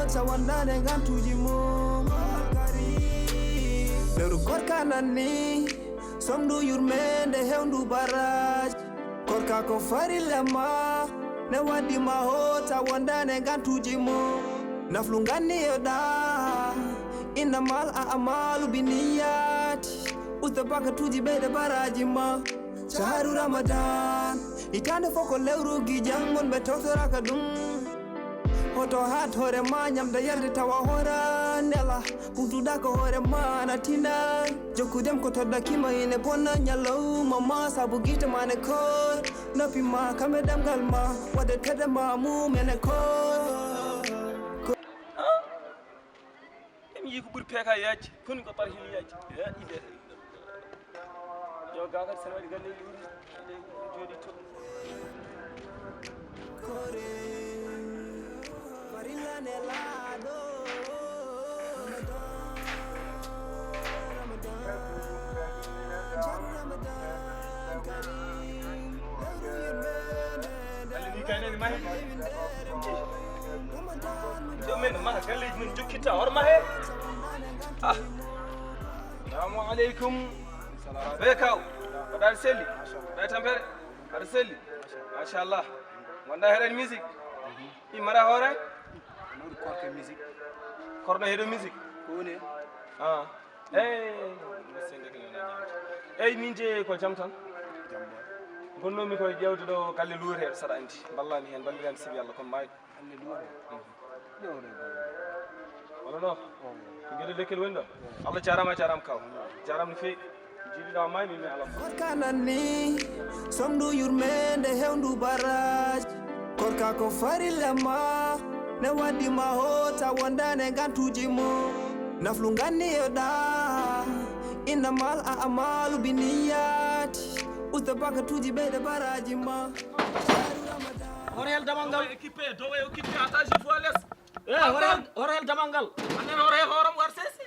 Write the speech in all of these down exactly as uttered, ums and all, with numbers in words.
Sa wondaande ngantuuji mum. Lewru korka nan ni, somndu yurmeende hewndu baraaji. Korka ko farilla ma, ne waddi ma hoota wondaande ngantuuji mum. Naflu nganni e ɗa, innamal a'malu binniyati. Usta bakatuuji ɓeyde baraaji ma. Shahru Ramadan, hitaande fof ko lewru gijan, wonɓe tawtoraaka ɗum. Hoto haat hoore ma, ñamda yarde tawa hoora nela. Ɓurduɗa ko hoore ma na tina. Jokku dem ko todda kima ine bonna ñalawma ma, sabu gite ma ne koor. Noppi ma kame ɗemgal ma, waɗde tedde ma mum ene koor. Emi yii ko ɓuri peeka yaaji, koni ko parhili yaaji. Ya ilaha illallah. Yo, ga kadi, sen waɗi galle ɗum, jooɗi to. Kore, farilla ne laaɗo. Ramadan, Ramadan, Ramadan Karim. Lewru yurmeende. Galle ni kay nani mahi. Joom men maha galleji men jokkitta hoore mahe. Ah. Assalamu aleykum. Be kaw. Mbaɗa aɗa selli. Mbaɗa tampere. Aɗa selli. Machallah. Wonda heɗen musique. I mara hoore. Mawɗo korka musique. Korno heɗo musique. Ko woni? Ah. Eyi, eyi, min jeyi ko jam tan. Jam ba. Ngonnoomi koye ƴeewde ɗo galle luure, saɗa anndi. Mballami heen, mballirani sibi Allah, kono maayi. Galle luure? Mhm. Ƴeewde galle. Wala no? Oh. Ko gede lekkel woni ɗo? Oh. Allah jaaraama, a jaaraama kaw. Jaaraama no feewi. Jiiduɗo maayi, min mi alaa. Korka nan ni, somndu yurmeende hewndu baraaji. Korka ko farilla ma, ne waddi ma hoota wondaande ngantuuji mum. Naflu nganni e ɗa, innamal a'malu binniyati. Usta bakatuuji ɓeyde baraaji ma. Hoore hel damal ngal. Dowe équipe, dowe équipe, attache fois les. Eh, hoore hel, hoore hel damal ngal. Annen hoore hel hooram war sesi.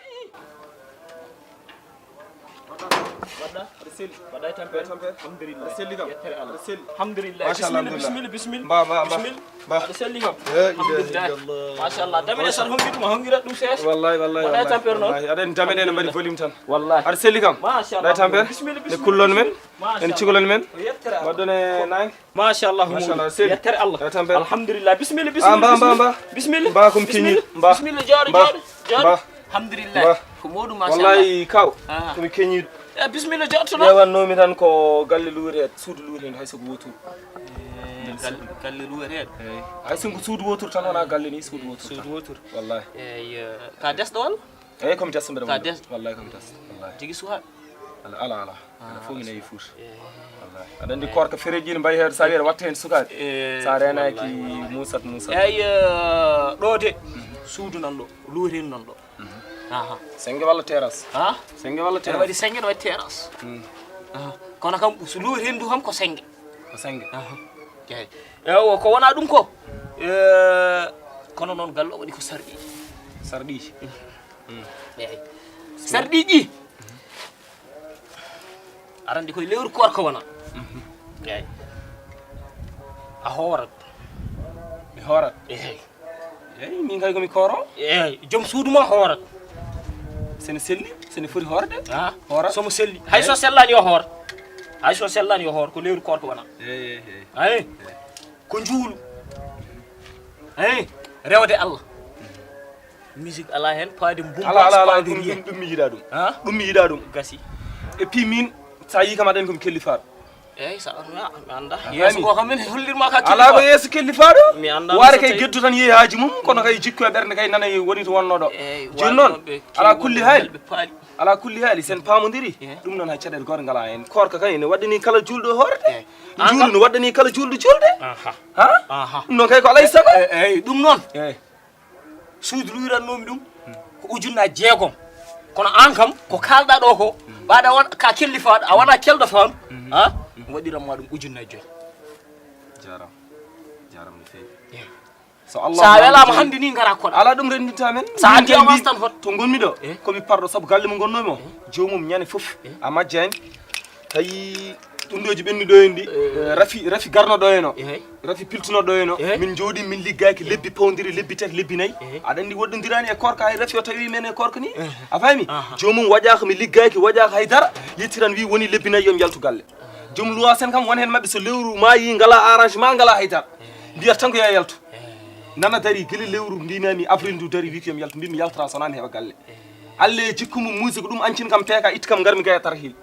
Waɗɗa, aɗa selli. Waɗɗa e tampere. Tampere. Alhamdulillah. Aɗa selli kam. Yettere Allah. Aɗa selli. Alhamdulillah. Machallah, bisimilla, alhamdulillah. Bisimilla, bisimilla. Mba, mba, mba. Bisimilla. Mba. Aɗa selli kam. La ilaha illallah. Machallah. Damine sar hongi ɗum, hongira ɗum sees. Wallahi, wallahi, wallahi. Waɗɗa e tampere noon. Wallahi. Aɗa en damine no mbaɗi volume tan. Wallahi. Aɗa selli kam. Machallah. Waɗɗa e tampere. Bisimilla, bisimilla. Ne kullon men. Machallah. En cigolon men. Ko yettere Allah. Waɗɗon e naange. Machallah, machallah, Mawɗo. Seydi. Yettere Allah. Yettere Allah. Alhamdulillah. Bisimilla, bisimilla, ah, mba, mba, bisimilla. Mba, mba. Bisimilla, jooɗo, jooɗo, jooɗo. Mba. Alhamdulillah. Mba. Ko Mawɗo, machallah. Wallahi, kaw. Ah. Ko mi keñiiɗo. Eh, bisimilla, jooɗo toon. Ƴeewannoomi tan ko galle luure, suudu luure, hay so ko wootoru. Eh, galle, galle luure. Eyi. Hay so ko suudu wootoru tan, wonaa galle ni, suudu wootoru tan. Suudu wootoru. Wallahi. Eyi, eh, ka desɗo walla? Eyi, ko mi desɗo mbeɗa. Ka woni ɗo. Desɗo. Wallahi, ko mi desɗo. Wallahi. Tigi suwaaɓe? Ala, ala, ala. Ala fof ina e fuuta. Wallahi. Aɗa anndi koorka fereeji ne mbayi heen, so a wiyata watta heen sukaaɓe. Eh, so a reenaaki, wallahi, wallahi. Muusat, muusat. Eyi, eh, ɗo de, suudu nan ɗo, luure nan ɗo. Mhm. Aha. Sennge walla terrasse? Ha? Sennge walla terrasse? Waɗi sennge, no waɗi terrasse. Mm. Aha. Kono kam, so luure ndu kam ko sennge. Ko sennge. Aha. Eyi. Ewa, ko wona ɗum ko. Eh, kono noon galle o waɗi ko sarɗiiji. Sarɗiiji? Mm. Mm. Eyi. Sarɗiiji. Aɗa anndi koye lewru koorka wona. Mhm. Eyi. A hoorat. Mi hoorat? Eyi. Eyi, min kay ko mi kooro. Eyi, joom suudu ma hoorat. Sene selli, sene foti hoorde? Ah, hoorat. Somo selli. Hay so sellaani yo hoor. Hay so sellaani yo hoor, ko lewru koorka wona. Eyi, eyi, eyi. Ayi. Ko njuulu. Eyi, rewde Allah. Musique alaa heen, paade mbumba, ala, ala, ala, paade ɗum, riye. Ɗum, ɗum mi yiɗaa ɗum. Ha? Ɗum mi yiɗaa ɗum. Gasi. Et puis min, so a yii kam aɗa anndi ko mi kellifaaɗo. Eyi, sa, mi, mi anndaa. A yeeso faami? Ko kam min hollirma ka kellifaaɗo. Alaa ko yeeso kellifaaɗo. Mi anndaa. Waare so kay tawi geddo tan yeehi haaji mum, kono kay jikku e ɓernde kay nana woni to wonnoo ɗo. Eyi, jooni noon, ala kulli haali. Ala kulli haali, sen paamondiri. Eyi. Ɗum noon hay caɗeele gooto ngalaa heen. Koorka kay ene waɗɗani kala juulɗo hoorde. Eyi. Njuulu no waɗɗani kala juulɗo juulde. Aha. Ha? Aha. Ɗum noon kay ko alaa e sago. Eyi, eyi, ɗum noon. Eyi. Suudu luurannoomi ɗum ko ujunnaaji jeegom. Kono aan kam, ko kaalɗaa ɗo ko, ɓaade a won-, ka kellifaaɗo, a wonaa kelɗo faandu, ha? Mi waɗiran ma ɗum ujunnaaji joyi. Jaaraama. Jaaraama no feewi. Eyi. So Allah welaama hannde ni ngara koɗa. Alaa ɗum renndinta men. So a addi avance tan hoto. To ngonmi ɗo, ko mi parɗo sabu galle mo ngonnoomi o. Joomum ñande fof, a majjaani. Tawi Tundoji ɓenni ɗo en ɗi, eh, rafi, rafi garno ɗo en o. Ehe. Rafi piltuno ɗo en o. Ehe. Min jooɗi, min liggaaki lebbi pawdiri, lebbi tati, lebbi nayi. Ehe. Aɗa anndi woɗɗondiraani e koorka, hay rafi o tawi men e koorka ni. Ehe. A faami? Aha. Joomum waƴaaka, mi liggaaki, waƴaaka hay dara. Yettiran wi woni lebbi nayi, yo mi yaltu galle. Joom luwaasen kam, won heen maɓɓe so lewru maayi, ngala arrangement, ngala hay dara. Mbiyata tan ko yo yaltu. Nana dari, gila lewru mbinami, avril ndu dari, wi ko yo mi yaltu, mbimi yaltata, so wonaa mi heɓa galle. Allah e jikku mum, muusi ko ɗum ancin kam, peeka, itti kam, ngarmi gaya tarhil.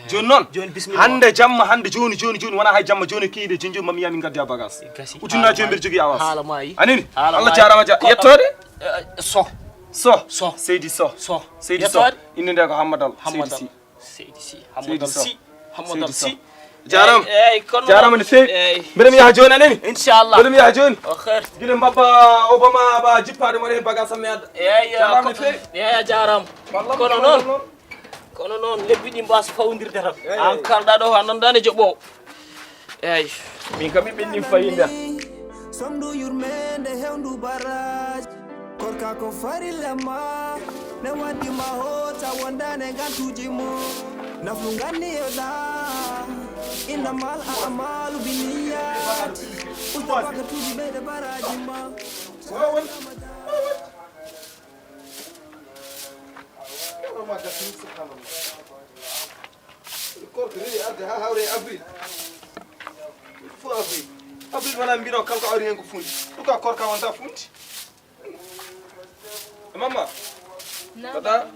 Jooni noon, jooni, bisimilla. Hannde jamma, hannde jooni, jooni, jooni, wonaa hay jamma, jooni kiide, jooni, jooni, mamma, mi yaha min ngaddoya bagage. Gasi. Uddina jooni mbeɗa jogii avance. Haala maayi. Anani? Haala Allah maayi. Jaaraama, ja-, ko-, yettoode? Eh, so. So. So. Seydi So. So. Seydi So. Yettoode? Innde nde ko Hammadal. Hammadal. Seydi Si. Seydi Si. Seydi Hammadal So. Si. Hammadal Seydi So. Si. Jaaraama. Eeyi, eeyi, kono jaaraama no feewi. Eeyi. Mbeɗa mi yaha jooni, anani? Inchallah. Mbeɗa mi yaha jooni. O xeer. Gila mbabba Obama ba jippaade mo e bagage am mi adda. Eeyi, jaaraama no feewi. Eeyi, a jaaraama. Wallah, kono wallah, noon, wallah. Kono noon, lebbi ɗi mbaasa fawondirde tan. Eeyi. Aan kalɗa ɗo, a nanndaani joɓoowo. Eeyi. Min kam mi ɓenni fayida. Somdu yurmeende hewndu barraaji. Korka ko farilla ma, ne waddi ma hoota wondaane ngantuuji mo. Naflu nganni e ɗa, innamal a'malu binniyat. Usta bakatuuji ɓeyde baraaji ma. Wawan, wawan. Wawan, subhanallah. Korka rewi arde haa hawre e avril. Fof avril. Avril wona mbino kanko awri heen ko funti. Ɗum ka korka wonta funti. E mamma. Tata.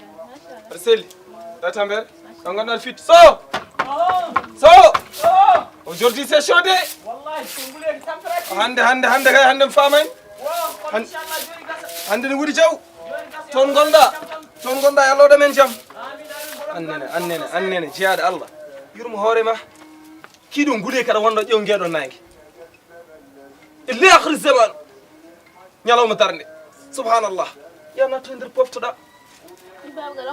Aɗa selli. Tata mbere. Ɗo ngonɗon fit. So! So! Aujourd'hui c'est chaud de. Hannde, hannde, hannde kay, hannde mi faamay. Han-, hannde ne wuri jaw. Toon ngonɗa. Toon ngonɗa, yo Allah waɗan en jam. Annene, annene, annene, jeyaaɗo Allah. Yurmo hoore ma. Kiiɗo ngule kada wonɗo ƴeew ngeeɗo naange. E le akhir zaman. Ñalawma darnde. Subhanallah. Ya natto e nder poftoɗa.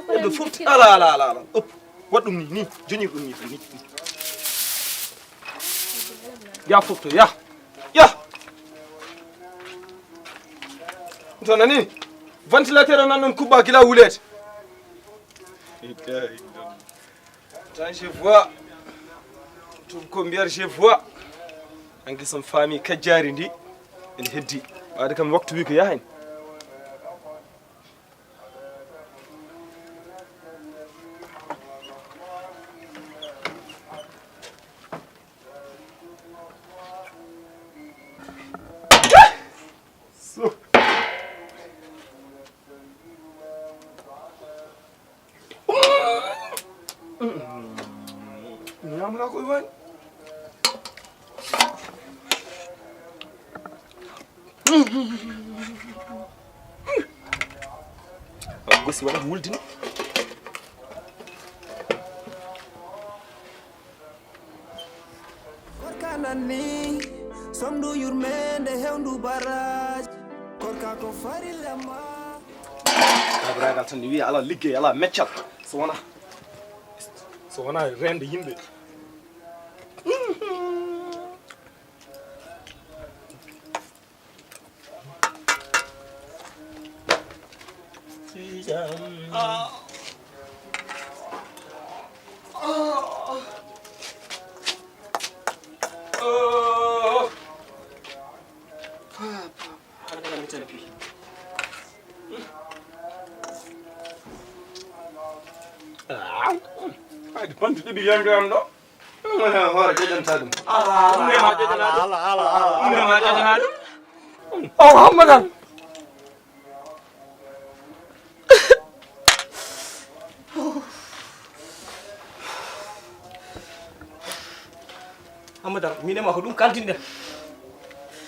Ɓe ɗo fof, ala, ala, ala, ala. Op. Waɗ ɗum ni, ni. Joñir ɗum ni, ni. Ya fof to, ya. Ya. To nani? Ventilateur o nan noon kuɓɓa gila wuleede. Attends, je vois. Ɗum ko mbiyata je vois. Hanki son famille kajjaari ndi. Ene heddi. Waade kam waktu wi ko yaha hen. So. Ñamra ko wañ. Gosi waɗa wuldini. Korka nan ni, somdu yurmeende hewndu barraaji. Korka ko farilla ma. Ragal tan ne wiya ala liggey, ala meccal. So wona, so wona rende yimɓe. Haɗa kala mi tampi. Ay, bantu ɗiɗi yande am ɗo. Ɗum woni hoore ƴoƴanta ɗum. Ɗum ne ma ƴoƴana ɗum. Ɗum ne ma ƴoƴana ɗum. O Hammadan. Hammadan, min e ma ko ɗum kaltinɗen.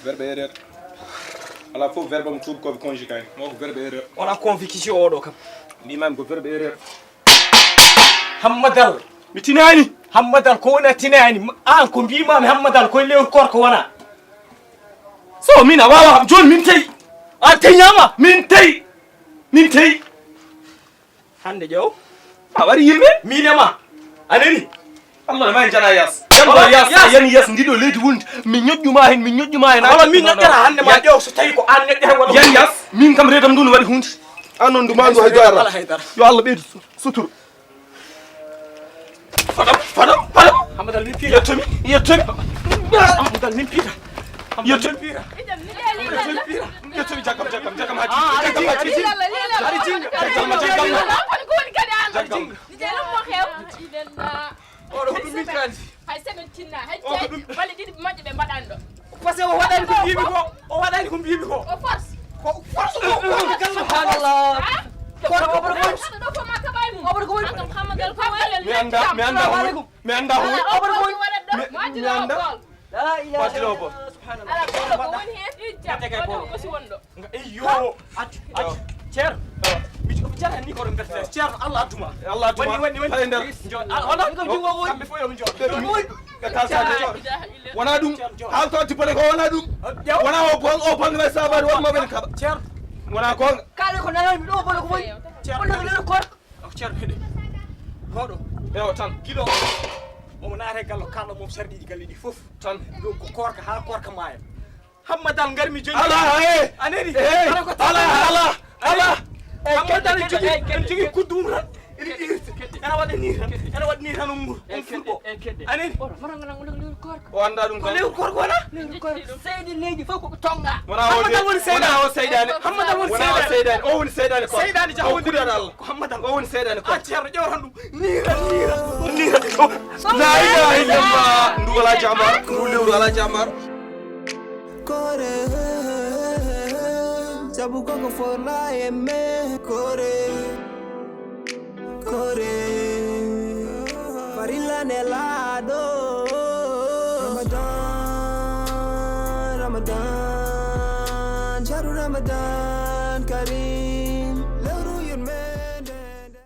Verbe erreur. Ala fof verbe mo tuubi ko conjugué. Mo ko verbe erreur. Wona conviction oɗo kam. Mbimami ko verbe erreur. Hammadal. Mi tinaani. Hammadal, ko woni a tinaani? An ko mbimami Hammadal, koye lewru koorka wona. So min a wawa kam, jooni min tawi. A teñama, min tawi. Min tawi. Hannde ƴeew. A wari yimɓe? Min e ma. A nani? Allah ma en jana yas. Yan ɗo yas, yan yas ndiɗo leydi wulndi. Mi ñoƴƴuma hen, mi ñoƴƴuma hen. Wala min ñoƴƴata hannde ma ƴeew so tawi ko an ñoƴƴata wala. Yan yas, min kam reedam ndu no waɗi hunde. An noon ndu ma ndu hay dara. Ala hay dara. Yo Allah ɓeydu su-, suturu. Fadam, fadam, fadam. Hamadal min piira. Yettomi, yettomi. Hamadal min piira. Yettomi piira. Yettomi piira. Yettomi jaggam, jaggam, jaggam haji. Jaggam haji. Jaggam haji. Jaggam haji. Jaggam. Oɗo ko ɗum min kaali. Hay semaine tinna, hay jeeɗi, balɗe ɗiɗi moƴƴe ɓe mbaɗani ɗo. Parce que o waɗani ko mbimi ko, o waɗani ko mbimi ko. O force. Ko force ko. Subhanallah. Ko obo ko. Obo ko. Mi anda, mi anda. Mi anda. Obo ko. Mi anda. La ilaha illallah. Subhanallah. Ala ko woni hen. Ijja. Ko si wonɗo. Iyo. Accu, accu. Ceerno. Mi ceerno ni ko ɗum bertete. Ceerno, Allah adduma. Allah adduma. Woni, woni, woni. Hay nder. Wona ko jugo woni. Kamɓe fof yo mi jooɗo. Ɓe kalsade. Wona ɗum. Haalto dippale ko wona ɗum. Wona o pon, o pon ngai sabar won mo ben kaba. Ceerno. Wona ko. Kala ko nanami ɗo bolo ko woni. Ceerno. Wona ko lero kor. Ceerno heɗe. Hoɗo. Ewo tan. Kilo. Omo naate gallo kalɗo mom sarɗiiji galleji fof. Tan. Ɗum ko korka ha korka maaya. Hammadal ngarmi joni. Ala, eh. Aneni. Eh. Ala, ala, ala. Hammadal jogui, en jogui kuddum tan. Ene waɗa ni tan. Ene waɗa ni tan on mur. On furbo. Aneni. O anda ɗum ko lewru korko wona? Seydi leydi fof ko tonga. Wona o. Hammadal woni seydaane. Wona o seydaane. Hammadal woni seydaane. O woni seydaane ko. Seydaane jahondi. Ko Hammadal. O woni seydaane ko. A ceerno ƴewtan ɗum. Niira, niira, niira. La ilaha illallah. Ndu wala jamar. Ndu lewru ala jamar. Kore, sabu koko forla e me. Kore, kore, farilla ne laɗo. Ramadan, Ramadan, sharu Ramadan Karim.